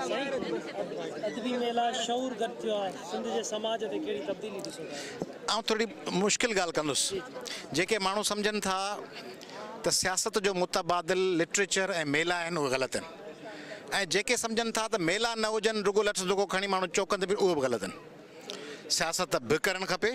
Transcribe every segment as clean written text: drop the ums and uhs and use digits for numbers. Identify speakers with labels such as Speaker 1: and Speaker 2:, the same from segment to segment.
Speaker 1: سائين ادبي ميلا شعور گڏ ٿيو آ سنڌ جي سماج تي ڪهڙي تبديلي ڏسو ٿا.
Speaker 2: آئون ٿوري مشڪل ڳالهه ڪندس. جيڪي ماڻهو سمجهن ٿا ته سياست جو متبادل لٽريچر ۽ ميلا آهن اهي غلط آهن ۽ جيڪي سمجهن ٿا ته ميلا نه هجن رڳو لٺ دڪو کڻي ماڻهو چوڪن تي بيهن اهو به غلط آهن. سياست به ڪرڻ کپي،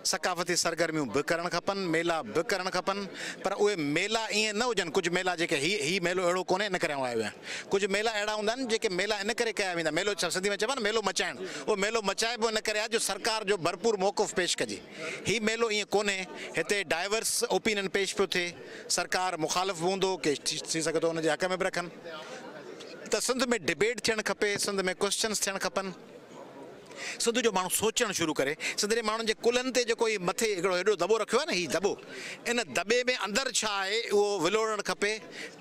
Speaker 2: ثقافتي سرگرميون به ڪرڻ کپن، ميلا به ڪرڻ کپن پر اهي ميلا ائين نه هجن ڪجهه ميلا جيڪي هي هي ميلو اهڙو ڪونهي ان ڪري آئون آيو آهيان ڪجهه ميلا اهڙا هوندا آهن جيڪي ميلا ان ڪري ڪيا ويندا ميلو سنڌي ۾ چئبو آهي نه ميلو مچائڻ اهو ميلو مچائبو ان ڪري آهي جو سرڪار جو ڀرپور موقف پيش ڪجي هي ميلو ائين ڪونهي هتي ڊائيورس اوپينن پيش پيو ٿئي سرڪار مخالف به هوندو ڪي ٿي سگهي ٿو ان جي حق ۾ به رکن ته سنڌ ۾ ڊبيٽ ٿيڻ کپي سنڌ ۾ ڪوسچنس ٿيڻ کپن. سنڌ جو ماڻهو سوچڻ شروع ڪري. سنڌ جي ماڻهن جي ڪلهن تي جيڪو هي مٿي هڪڙو هيڏو دٻو رکيو آهي نه هي دٻو ان دٻي ۾ اندر ڇا آهي اهو ولوڙڻ کپي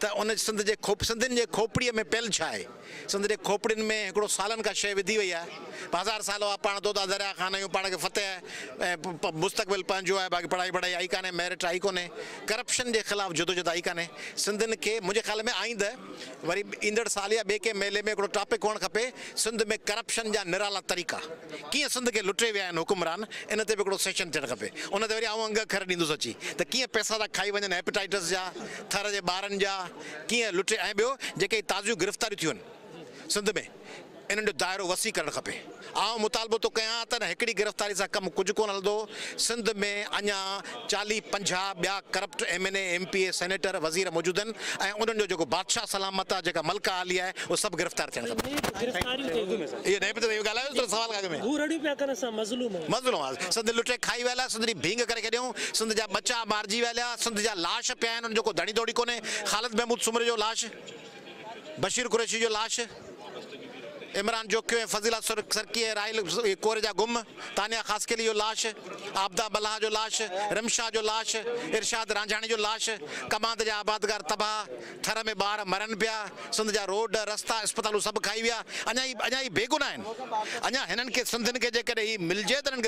Speaker 2: ته ان سنڌ جي کوپ سنڌين جي کوپڙيء ۾ پيل ڇا آهي. سنڌ جي کوپڙين ۾ هڪڙو سالن کان شيء وڌي وئي آهي. هزار سال هئا پاڻ دودا دريا خان آهيون پاڻ کي فتح آهي ۽ مستقبل پنهنجو آهي باقي پڙهائي وڙهائي آئي ڪانهي ميرٽ آئي ڪونهي ڪرپشن جي خلاف جدوجھد آئي ڪانهي سنڌين کي منهنجي خيال ۾ آئينده وري ايندڙ سال يا ٻئي ڪنهن ميلي ۾ هڪڙو ٽاپڪ هئڻ کپي سنڌ ۾ ڪرپشن جا نرالا طريقا ڪيئن سنڌ کي لٽي ويا آهن حڪمران ان تي به هڪڙو سيشن ٿيڻ کپي ان تي وري آئون انگ اکر ڏيندس اچي ته ڪيئن پئسا ٿا کائي وڃن هيپيٽائٽس جا ٿر جي ٻارن جا ڪيئن لٽي ۽ ٻيو جيڪي تازيون گرفتاريون ٿيون آهن سنڌ ۾ انهن جو دائرو وسيع ڪرڻ کپي. آئون مطالبو ٿو ڪيان ته هڪڙي گرفتاري سان ڪم ڪجهه ڪونه هلندو، سنڌ ۾ اڃا چاليهه 50 ٻيا corrupt M N A, M P A, senator, وزير موجود آهن ۽ انهن جو جيڪو بادشاهه سلامت آهي، جيڪا ملڪه عالي آهي، اهي سڀ گرفتار ٿيڻ کپن.
Speaker 1: نيب گرفتاريون ڪيون ويون.
Speaker 2: اهو نيب تي ڳالهايو ٿورو سوال کان اڳ ۾.
Speaker 1: هو رڙيون پيا ڪن اسان مظلوم آهيون.
Speaker 2: مظلوم آهيون. سنڌ لٽي کائي ويل آهي، سنڌ جي ڀينگ ڪري ڇڏيائون، سنڌ جا ٻچا مارجي ويل آهن، سنڌ جا لاش پيا آهن، انهن جو ڪو ڌڻي ڌوڙي ڪونهي، خالد محمود سومري جو لاش. بشير قريشي جو لاش، عمران جوکيو ۽ فضيلا سرڪي ۽ راحيل ڪوري جا گم، تانيا خاصخيلي جو لاش، عابده ملاح جو لاش، رمشا جو لاش، ارشاد رانجهاڻي جو لاش، ڪماند جا آبادگار تباهه، ٿر ۾ ٻار مرن پيا، سنڌ جا روڊ، رستا، اسپتالون سڀ کائي ويا، اڃا هي اڃا هي بيگناهه آهن، اڃا هنن کي سنڌين کي جيڪڏهن هي ملجي ته هنن کي.